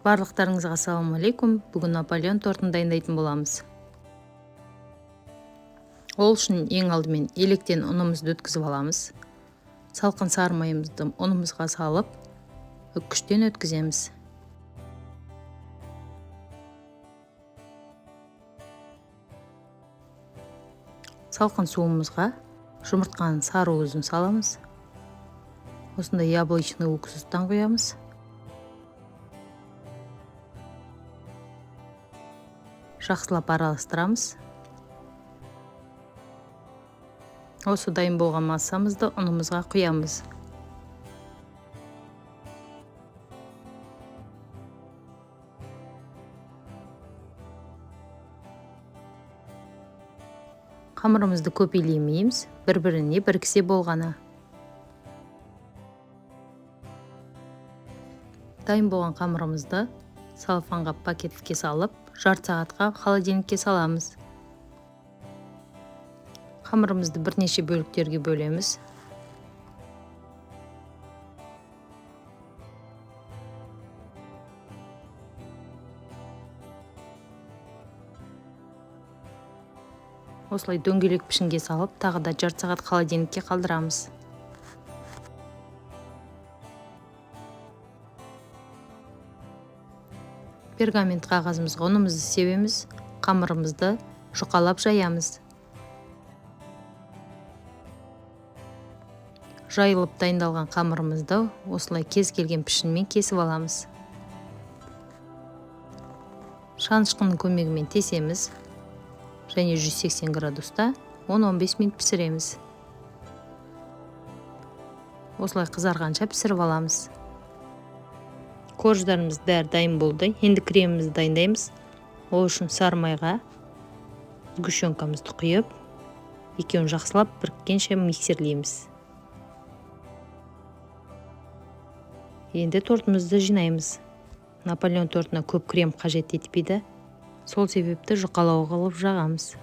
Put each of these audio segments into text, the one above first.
Барлықтарыңызға ассалаумағалейкум. Бүгін Наполеон тортын дайындайтын боламыз. Ол үшін ең алдымен електен ұнымызды өткізіп аламыз. Салқын сары майымызды ұнымызға салып, үккіштен өткіземіз. Салқын суымызға жұмыртқаның сары уызын саламыз. Осындай яблочный уксустан құямыз. Жақсылап араластырамыз. Осы дайын болған массамызды ұнымызға құямыз. Қамырымызды көп илемейміз, бір-біріне біріксе болғаны. Дайын болған қамырымызды целлофанға пакетке салып, жарты сағатқа холодильникке саламыз. Қамырымызды бірнеше бөліктерге бөлеміз. Осылай дөңгелек пішінге салып, тағы да жарты сағат холодильникке қалдырамыз. Пергамент қағазымызға ұнымызды себеміз, қамырымызды жұқалап жаямыз. Жайылып дайындалған қамырымызды осылай кез келген пішінмен кесіп аламыз. Шанышқының көмегімен тесеміз және 180 градуста 10-15 минут пісіреміз. Осылай қызарғанша пісіріп аламыз. Корждарымыз бәрі дайын болды. Енді кремімізді дайындаймыз. Ол үшін сары майға сгущенкамызды құйып, екеуін жақсылап біріккенше миксерлейміз. Енді тортымызды жинаймыз. Наполеон тортына көп крем қажет етпейді. Сол себепті жұқалау қылып жағамыз.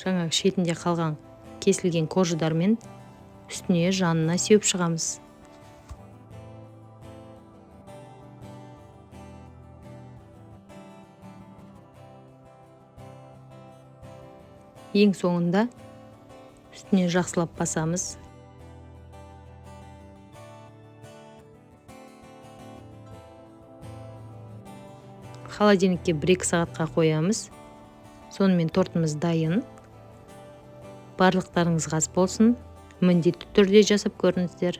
Жаңағы шетінде қалған кесілген корждармен үстіне жанына сеуіп шығамыз. Ең соңында үстіне жақсылап басамыз. Холодильникке 1-2 сағатқа қоямыз. Сонымен тортымыз дайын. Барлықтарыңызға ас болсын. Міндетті түрде жасап көріңіздер.